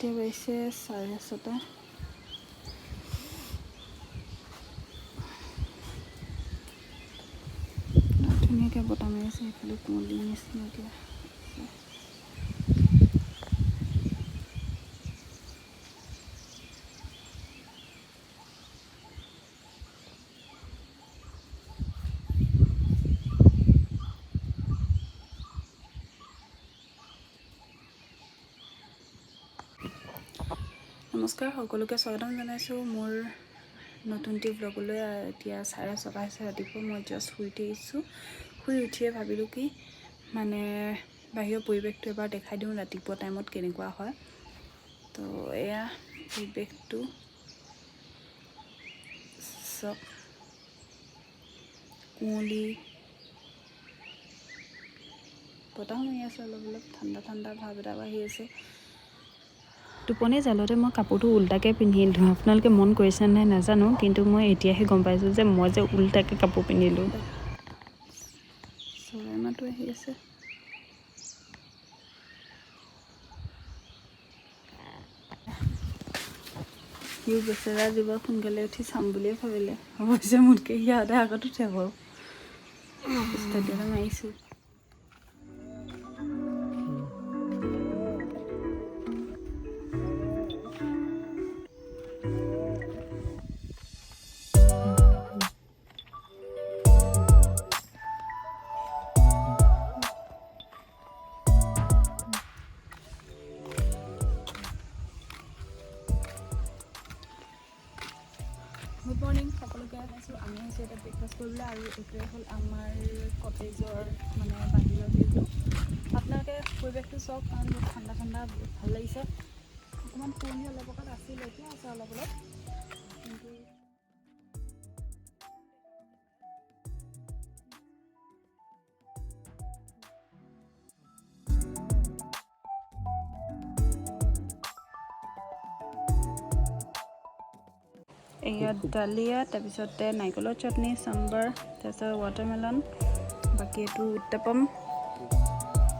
এতিয়া বাজিছে 6:30। ধুনীয়াকৈ বতাহ মাৰি আছে, সেইফালে কুঁৱলী নিচিনাকৈ আছে। নমস্কাৰ সকলোকে স্বাগতম জনাইছোঁ মোৰ নতুন টি ব্লগলৈ। এতিয়া 6:30 হৈছে ৰাতিপুৱা। মই জাষ্ট শুই উঠি আহিছোঁ। শুই উঠিয়ে ভাবিলোঁ কি মানে বাহিৰৰ পৰিৱেশটো এবাৰ দেখাই দিওঁ ৰাতিপুৱা টাইমত কেনেকুৱা হয়। তো এয়া পৰিৱেশটো চব কুঁৱলী, বতাহ মাৰি আছে, অলপ অলপ ঠাণ্ডা ঠাণ্ডা ভাৱ এটা আহি আছে। টোপনি জালতে মই কাপোৰটো উল্টাকৈ পিন্ধিলোঁ। আপোনালোকে মন কৰিছে নাই নাজানো, কিন্তু মই এতিয়াহে গম পাইছোঁ যে মই যে উল্টাকৈ কাপোৰ পিন্ধিলোঁ। চৰাই মাতো আহি আছে। সিও বেচেৰা যিবোৰ সোনকালে উঠি চাম বুলিয়ে ভাবিলে, অৱশ্যে মোতকৈ সি সদায় আগত উঠে বাৰু। ষ্টাডিয়াম মাৰিছোঁ। গুড মৰ্ণিং সকলোকে। আছোঁ আমি আহিছোঁ এতিয়া ব্ৰেকফাষ্ট কৰিবলৈ আৰু এইটোৱে হ'ল আমাৰ কটেজৰ মানে বাহিৰৰ ভিউটো। আপোনালোকে পৰিৱেশটো চাওক, কাৰণ বহুত ঠাণ্ডা ঠাণ্ডা ভাল লাগিছে। অকণমান কুঁৱলী অলপ আগত আছিলে, এতিয়া আছে অলপ অলপ, কিন্তু এয়া ডালিয়া, তাৰপিছতে নাৰিকলৰ চাটনি, চাম্বাৰ, তাৰপিছত ৱাটাৰমেলন, বাকী এইটো উত্তপম,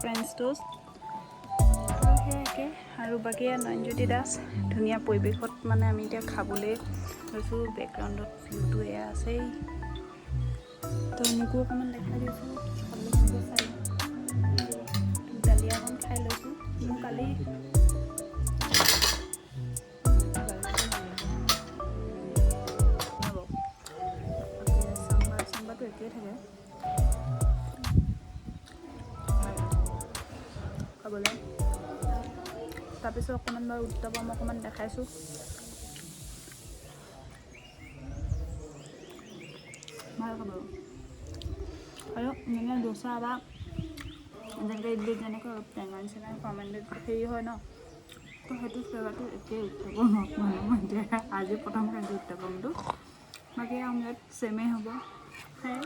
ফ্ৰেঞ্চ ট'ষ্ট আৰু সেয়া একে। আৰু বাকী এয়া নয়নজ্যোতি দাস। ধুনীয়া পৰিৱেশত মানে আমি এতিয়া খাবলৈ লৈছোঁ। বেকগ্ৰাউণ্ডত ভিউটো এয়া আছেই। তো মোকো অকণমান দেখাই দিছোঁ খাবলৈ কেনেকৈ চাই লওঁ। ডালিয়া অকণ খাই লৈছোঁ। মোৰ কালি চাম্বাৰ চাম্বাৰটো একেই থাকে খাবলৈ। তাৰপিছত অকণমান বাৰু উত্তপম অকণমান দেখাইছোঁ। ভাল খাব আৰু যেনে দোচা বা যেনেকৈ ইডলিত যেনেকৈ অলপ টেঙা নিচিনা ফাৰ্মেণ্টেড হেৰি হয় ন, তো সেইটো ফ্লেভাৰটো একেই উত্তপম। মানে মই এতিয়া আজি প্ৰথম খাইছোঁ উত্তপমটো। বাকী অমলেট ছেমেই হ'ব। সেয়াই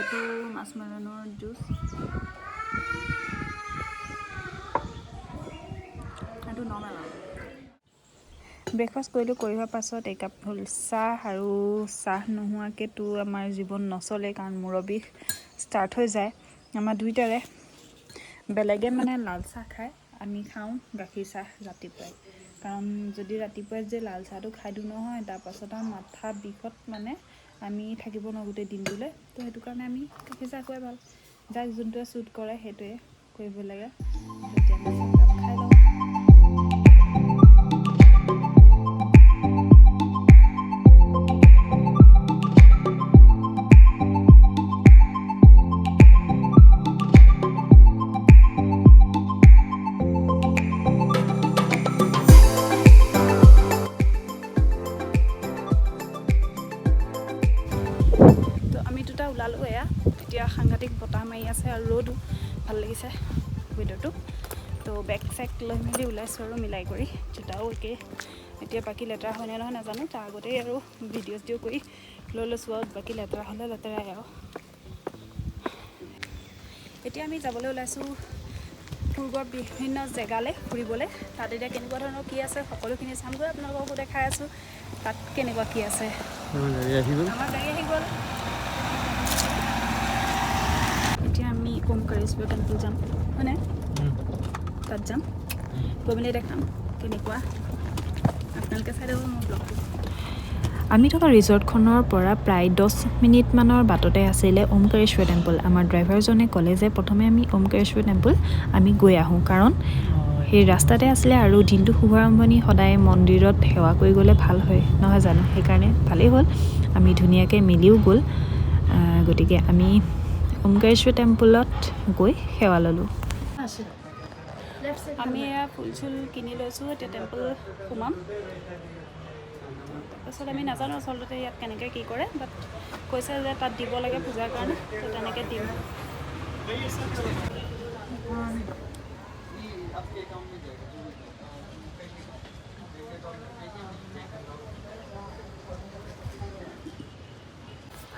এইটো মাছ মেলনৰ জুচ, এইটো নৰ্মেল আৰু। ব্ৰেকফাষ্ট কৰিলোঁ, কৰি হোৱাৰ পাছত একাপ হ'ল চাহ। আৰু চাহ নোহোৱাকৈতো আমাৰ জীৱন নচলে, কাৰণ মূৰৰ বিষ ষ্টাৰ্ট হৈ যায় আমাৰ দুইটাৰে। বেলেগে মানে লাল চাহ খায়, আমি খাওঁ গাখীৰ চাহ ৰাতিপুৱাই। কাৰণ যদি ৰাতিপুৱাই যে লাল চাহটো খাই দিওঁ নহয়, তাৰপাছত আৰু মাথা বিষত মানে আমি থাকিব নোৱাৰোঁ গোটেই দিনটোলৈ। তো সেইটো কাৰণে আমি গাখীৰ চাহ খোৱাই ভাল। যাক যোনটোৱে ছুট কৰে সেইটোৱে কৰিব লাগে। তেতিয়া আমি চাহকাপ খাই লওঁ। তো আমি দুটা ওলালোঁ। এয়া এতিয়া সাংঘাতিক বতাহ মাৰি আছে আৰু ৰ'দো, ভাল লাগিছে ৱেডাৰটো। তো বেগ চেগ লৈ মেলি ওলাইছোঁ আৰু মিলাই কৰি জোতাও একেই। এতিয়া বাকী লেতেৰা হয়নে নহয় নাজানো, তাৰ আগতেই আৰু ভিডিঅ' চিডিঅ' কৰি লৈ লৈছোঁ আৰু বাকী লেতেৰা হ'লে লেতেৰাই আৰু। এতিয়া আমি যাবলৈ ওলাইছোঁ কুৰ্গৰ বিভিন্ন জেগালৈ ফুৰিবলৈ। তাত এতিয়া কেনেকুৱা ধৰণৰ কি আছে সকলোখিনি চামগৈ, আপোনালোককো দেখাই আছোঁ তাত কেনেকুৱা কি আছে। গাড়ী আহি গ'ল, আমাৰ গাড়ী আহি গ'ল। এতিয়া আমি ওমকাৰেশ্বৰ টেম্পল যাম, হয়নে? তাত যাম, গৈ মেলি দেখাম। কেনেকুৱা আপোনালোকে চাই দিব মোৰ ব্লগটো। আমি থকা ৰিজৰ্টখনৰ পৰা প্ৰায় 10 মিনিটমানৰ বাটতে আছিলে ওমকাৰেশ্বৰ টেম্পল। আমাৰ ড্ৰাইভাৰজনে ক'লে যে প্ৰথমে আমি ওমকাৰেশ্বৰ টেম্পল আমি গৈ আহোঁ, কাৰণ সেই ৰাস্তাতে আছিলে আৰু দিনটো শুভাৰম্ভণি সদায় মন্দিৰত সেৱা কৰি গ'লে ভাল হয়, নহয় জানো? সেইকাৰণে ভালেই হ'ল, আমি ধুনীয়াকৈ মিলিও গ'ল। গতিকে আমি ওমকাৰেশ্বৰ টেম্পলত গৈ সেৱা ল'লোঁ। আমি এয়া ফুল চুল কিনি লৈছোঁ, এতিয়া টেম্পল সোমাম। তাৰপাছত আমি নাজানো আচলতে ইয়াত কেনেকৈ কি কৰে, বাট কৈছে যে তাত দিব লাগে পূজাৰ কাৰণে, তো তেনেকৈ দিম।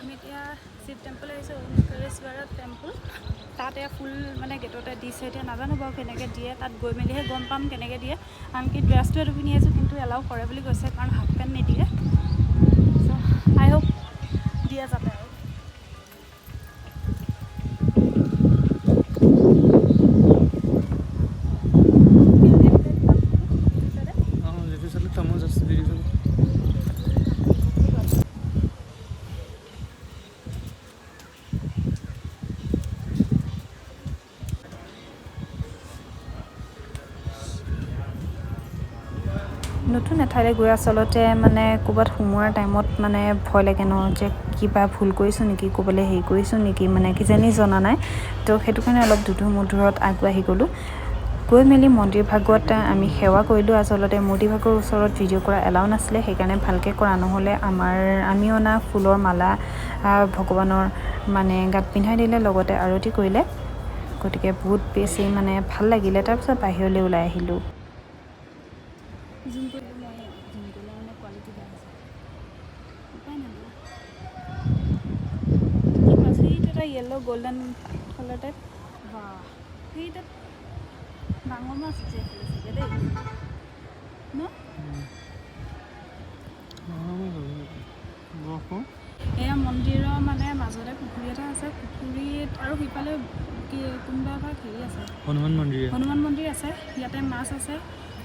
আমি এতিয়া শিৱ টেম্পল আহিছোঁ, ওমকাৰেশ্বৰৰ টেম্পল। তাত এয়া ফুল মানে গেটতে দিছে। এতিয়া নাজানো বাৰু কেনেকৈ দিয়ে, তাত গৈ মেলিহে গম পাম কেনেকৈ দিয়ে। আনকি ড্ৰেছটো এইটো পিন্ধি আহিছোঁ, কিন্তু এলাউ কৰে বুলি কৈছে, কাৰণ হাফ পেণ্ট নিদিয়ে। চ' আই হোপ দিয়ে যাতে আৰু। অঁ, যিটো চালে চামুচ আছে, যিটো চালে। নতুন এঠাইলৈ গৈ আচলতে মানে ক'ৰবাত সোমোৱাৰ টাইমত মানে ভয় লাগে ন, যে কিবা ভুল কৰিছোঁ নেকি, ক'ৰবালৈ হেৰি কৰিছোঁ নেকি, মানে কিজানি জনা নাই। তো সেইটো কাৰণে অলপ দুধুৰ মুধুৰত আগবাঢ়ি গ'লোঁ। গৈ মেলি মন্দিৰ ভাগত আমি সেৱা কৰিলোঁ। আচলতে মূৰ্তিভাগৰ ওচৰত ভিডিঅ' কৰা এলাউ নাছিলে, সেইকাৰণে ভালকৈ কৰা নহ'লে আমাৰ। আমি অনা ফুলৰ মালা ভগৱানৰ মানে গাত পিন্ধাই দিলে, লগতে আৰতি কৰিলে। গতিকে বহুত বেছি মানে ভাল লাগিলে। তাৰপিছত বাহিৰলৈ ওলাই আহিলোঁ। জুম কৰিলোঁ মই, জুম কৰিলে মানে কোৱালিটি বেয়া হৈছে, উপায় নাই বাৰু। কি মাছ সেইটো? এটা য়েল্ল' গল্ডেন কালাৰ টাইপ। বাহ, সেইটাত ডাঙৰ মাছ আছে এইফালে চাগে দেই ন? বৰষুণ। এয়া মন্দিৰৰ মানে মাজতে পুখুৰী এটা আছে। পুখুৰীত আৰু সিফালে কি কোনোবা এভাগ হেৰি আছে। হনুমান মন্দিৰ। হনুমান মন্দিৰ আছে। ইয়াতে মাছ আছে,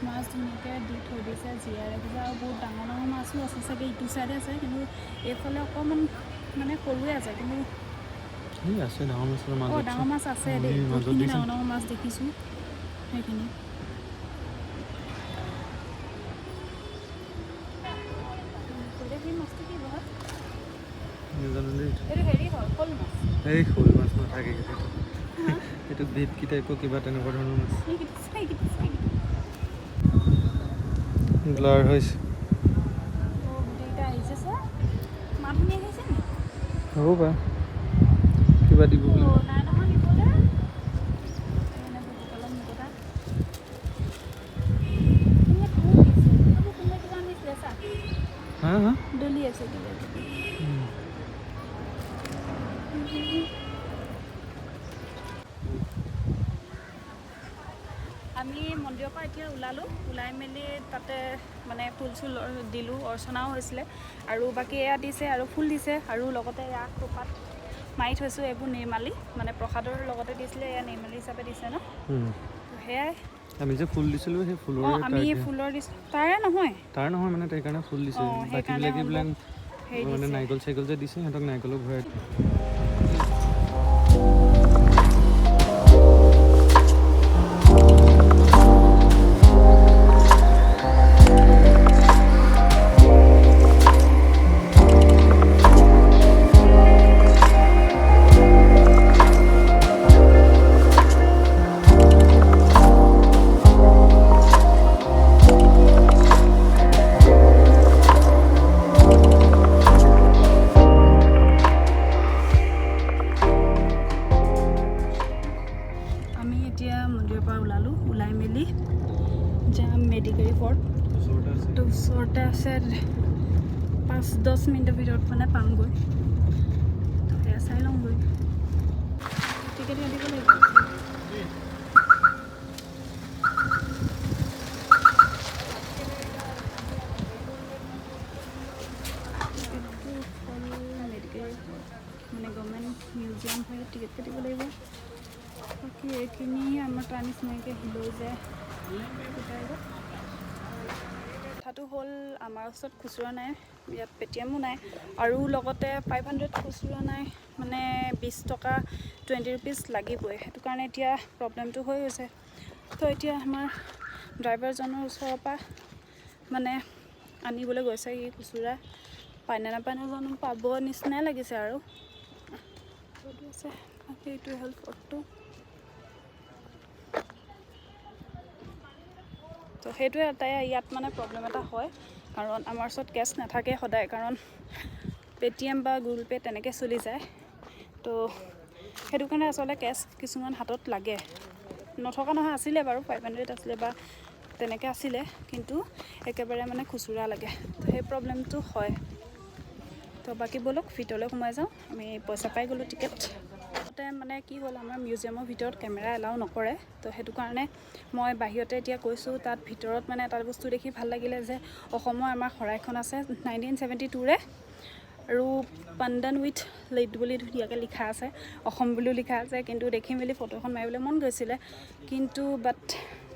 মাছ ধুনীয়াকৈ দি থৈ দিছে, জীয়াই ৰাখিছে। আৰু বহুত ডাঙৰ ডাঙৰ মাছো আছে চাগে, ইটো চাইডে আছে, কিন্তু এইফালে অকণমান মানে সৰুৱে আছে কিন্তু। এই আছে ডাঙৰ মাছৰ অঁ। মাজত। ডাঙৰ মাছ আছে দেই। এই মাজত বহুতখিনি দিছে। ডাঙৰ ডাঙৰ মাছ দেখিছোঁ সেইখিনি। সেই মাছটো কি বাৰু? নাজানো দেই। এইটো হেৰি হয়, শ'ল মাছ। এই শ'ল মাছ নাথাকে সেইটো। এইটো ভেটকি টাইপৰ কিবা তেনেকুৱা ধৰণৰ মাছ। সেইকেইটা চা, এইকেইটা চা, এইকেইটা। ব্লাৰ হৈছে। অঁ, গোটেইকেইটা আহিছে চা। মাত শুনি আহিছে নি? হ'ব পাৰে, কিবা দিব বুলি। অ' নাই নহয় নিবলৈ। এনেকৈ দোকানত মুকটা কোনোবাই থৈ দিছে। আকৌ কোনোবাই কিবা আনিছিলে চা। হা হা। দলি আছে কিবা কিবি। আমি মন্দিৰৰ পৰা এতিয়া ওলালোঁ। ওলাই মেলি তাতে মানে ফুল চুল দিলোঁ, অৰ্চনাও হৈছিলে আৰু বাকী এয়া দিছে আৰু ফুল দিছে আৰু লগতে এয়া খোপাত মাৰি থৈছোঁ। এইবোৰ নিৰ্মালী, মানে প্ৰসাদৰ লগতে দিছিলে, এয়া নিৰ্মালী হিচাপে দিছে ন? তো সেয়াই। আমি যে ফুল দিছিলোঁ, সেই ফুলৰে। অঁ, আমি ফুলৰ দিছোঁ, তাৰে নহয়। তাৰ নহয়, মানে সেইকাৰণে ফুল দিছে। অঁ, সেইকাৰণে। বাকীবিলাক এইবিলাক হেৰি মানে দিছে। নাৰিকল চাৰিকল যে দিছে, সিহঁতক নাৰিকলো ঘূৰাই। আমি এতিয়া মন্দিৰৰ পৰা ওলালোঁ। ওলাই মেলি যাম মেডিকেল ফৰ্ট। ওচৰতে আছে। তো ওচৰতে আছে, 5-10 মিনিটৰ ভিতৰত মানে পামগৈ। তো সেয়া চাই লওঁগৈ। টিকেট কাটিব লাগিব। টিকেটটো হ'ল মেডিকেল মানে গভৰ্ণমেণ্ট মিউজিয়াম হয়, টিকেট কাটিব লাগিব। বাকী এইখিনি আমাৰ তাৰ নিচিনাকৈ হিলৈ যায়। আমাৰ ওচৰত খুচুৰা নাই, ইয়াত পে'টিএমো নাই, আৰু লগতে 500 খুচুৰা নাই, মানে 20 টকা 20 ৰুপিজ লাগিবই। সেইটো কাৰণে এতিয়া প্ৰব্লেমটো হৈ গৈছে। তো এতিয়া আমাৰ ড্ৰাইভাৰজনৰ ওচৰৰ পৰা মানে আনিবলৈ গৈছে সি খুচুৰা পায় নে নাপায় নাজানো, পাব নিচিনাই লাগিছে আৰু। আছে বাকী এইটোৱে হ'ল ফটো। তো সেইটোৱে এটাই ইয়াত মানে প্ৰব্লেম এটা হয়, কাৰণ আমাৰ ওচৰত কেছ নাথাকে সদায়, কাৰণ পে'টিএম বা গুগল পে' তেনেকৈ চলি যায়। তো সেইটো কাৰণে আচলতে কেছ কিছুমান হাতত লাগে, নথকা নহয়, আছিলে বাৰু 500 আছিলে বা তেনেকৈ আছিলে, কিন্তু একেবাৰে মানে খুচুৰা লাগে, তো সেই প্ৰব্লেমটো হয়। তো বাকী ব'লক ভিতৰলৈ সোমাই যাওঁ, আমি পইচা পাই গ'লোঁ টিকেট। তাতে মানে কি হ'ল, আমাৰ মিউজিয়ামৰ ভিতৰত কেমেৰা এলাউ নকৰে, তো সেইটো কাৰণে মই বাহিৰতে এতিয়া কৈছোঁ। তাত ভিতৰত মানে এটা বস্তু দেখি ভাল লাগিলে যে অসমৰ আমাৰ শৰাইখন আছে 1972ৰে, আৰু পাণ্ডান উইথ লেট বুলি ধুনীয়াকৈ লিখা আছে, অসম বুলিও লিখা আছে। কিন্তু দেখি মেলি ফটো এখন মাৰিবলৈ মন গৈছিলে, কিন্তু বাট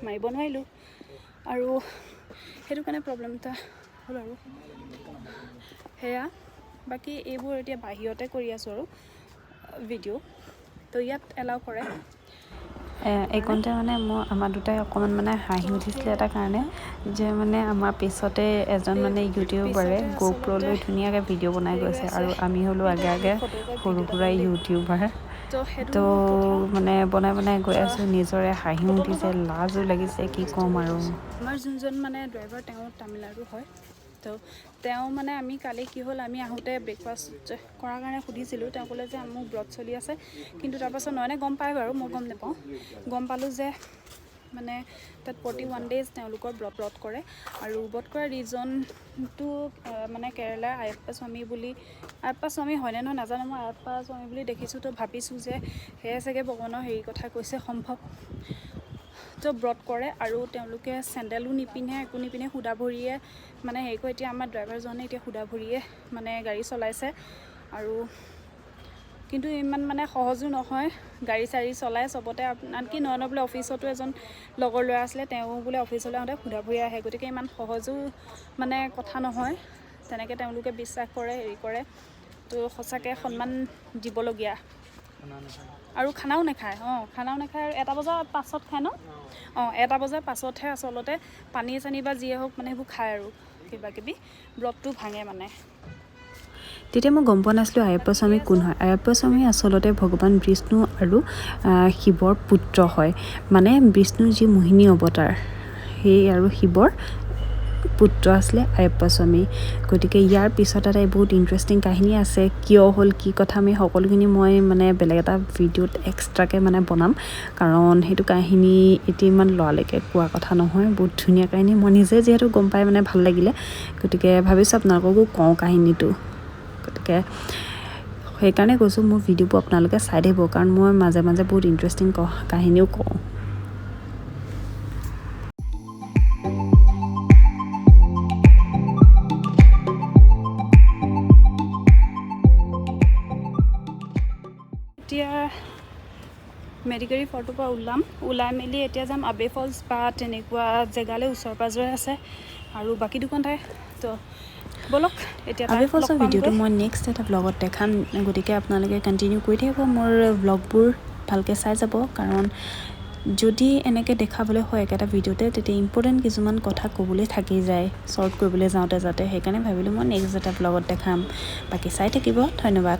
মাৰিব নোৱাৰিলোঁ, আৰু সেইটো কাৰণে প্ৰব্লেম এটা হ'ল আৰু সেয়া। বাকী এইবোৰ এতিয়া বাহিৰতে কৰি আছোঁ আৰু ভিডিঅ', তো ইয়াত এলাউ কৰে। এইকণতে মানে মোৰ আমাৰ দুটাই অকণমান মানে হাঁহি উঠিছিলে এটা কাৰণে, যে মানে আমাৰ পিছতে এজন মানে ইউটিউবাৰে গোপ্ৰ' লৈ ধুনীয়াকৈ ভিডিঅ' বনাই গৈছে, আৰু আমি হ'লো আগে আগে সৰু সুৰা ইউটিউবাৰ। তো মানে বনাই বনাই গৈ আছোঁ, নিজৰে হাঁহিও উঠিছে, লাজো লাগিছে, কি ক'ম আৰু। আমাৰ যোনজন মানে ড্ৰাইভাৰ তেওঁ তামিলনাডু হয়, তো তেওঁ মানে আমি কালি কি হ'ল, আমি আহোঁতে ব্ৰেকফাষ্ট কৰাৰ কাৰণে সুধিছিলোঁ, তেওঁ ক'লে যে মোৰ ব্ৰত চলি আছে। কিন্তু তাৰপাছত নয়নে গম পায় বাৰু, মই গম নাপাওঁ, গম পালোঁ যে মানে তাত 41 ডেইজ তেওঁলোকৰ ব্ৰত কৰে, আৰু ব্ৰত কৰাৰ ৰিজনটো মানে কেৰেলাৰ আয়াপ্পা স্বামী বুলি, আয়াপ্পা স্বামী হয়নে নহয় নাজানো, মই আয়াপ্পা স্বামী বুলি দেখিছোঁ, তো ভাবিছোঁ যে সেয়াই চাগে ভগৱানৰ হেৰি কথা কৈছে সম্ভৱ। তো ব্ৰত কৰে আৰু তেওঁলোকে চেণ্ডেলো নিপিন্ধে, একো নিপিন্ধে, সুদা ভৰিয়ে মানে হেৰি কৰে। এতিয়া আমাৰ ড্ৰাইভাৰজনে এতিয়া সুদা ভৰিয়ে মানে গাড়ী চলাইছে, আৰু কিন্তু ইমান মানে সহজো নহয় গাড়ী চাড়ী চলাই চবতে। আনকি নয়নৰ বোলে অফিচতো এজন লগৰ ল'ৰা আছিলে, তেওঁ বোলে অফিচলৈ আহোঁতে সুদা ভৰিয়ে আহে, গতিকে ইমান সহজো মানে কথা নহয়। তেনেকৈ তেওঁলোকে বিশ্বাস কৰে, হেৰি কৰে, তো সঁচাকৈ সন্মান দিবলগীয়া। আৰু খানাও নাখায়, অঁ খানাও নাখায়, আৰু 1 বজাৰ পাছত খায় ন, অঁ 1 বজাৰ পাছতহে আচলতে পানী চানী বা যিয়ে হওক মানে সেইবোৰ খায় আৰু কিবা কিবি ব্ৰতটো ভাঙে মানে। তেতিয়া মই গম পোৱা নাছিলোঁ আয়াপ্পা স্বামী কোন হয়। আয়াপ্পা স্বামী আচলতে ভগৱান বিষ্ণু আৰু শিৱৰ পুত্ৰ হয়, মানে বিষ্ণুৰ যি মোহিনী অৱতাৰ সেই আৰু শিৱৰ পুত্ৰ আছিলে আয়াপ্পা স্বামী। গতিকে ইয়াৰ পিছত এটা বহুত ইণ্টাৰেষ্টিং কাহিনী আছে, কিয় হ'ল কি কথা আমি সকলোখিনি মই মানে বেলেগ এটা ভিডিঅ'ত এক্সট্ৰাকৈ মানে বনাম, কাৰণ সেইটো কাহিনী এতিয়া ইমান লৰালৰিকৈ কোৱা কথা নহয়। বহুত ধুনীয়া কাহিনী, মই নিজে যিহেতু গম পাই মানে ভাল লাগিলে, গতিকে ভাবিছোঁ আপোনালোককো কওঁ কাহিনীটো। গতিকে সেইকাৰণে কৈছোঁ মোৰ ভিডিঅ'বোৰ আপোনালোকে চাই থাকিব, কাৰণ মই মাজে মাজে বহুত ইণ্টাৰেষ্টিং কাহিনীও কওঁ। এতিয়া মেডিকেৰী ফৰ্টৰ পৰা ওলাম, ওলাই মেলি এতিয়া যাম আবে ফলছ বা তেনেকুৱা জেগালৈ, ওচৰ পাজৰে আছে আৰু বাকী দুখন ঠাই। তো ব'লক এতিয়া আবে ফলছৰ ভিডিঅ'টো মই নেক্সট এটা ব্লগত দেখাম, গতিকে আপোনালোকে কণ্টিনিউ কৰি থাকিব মোৰ ব্লগবোৰ, ভালকৈ চাই যাব। কাৰণ যদি এনেকৈ দেখাবলৈ হয় একেটা ভিডিঅ'তে, তেতিয়া ইম্পৰ্টেণ্ট কিছুমান কথা ক'বলৈ থাকি যায় শ্বৰ্ট কৰিবলৈ যাওঁতে যাতে, সেইকাৰণে ভাবিলোঁ মই নেক্সট এটা ব্লগত দেখাম। বাকী চাই থাকিব, ধন্যবাদ।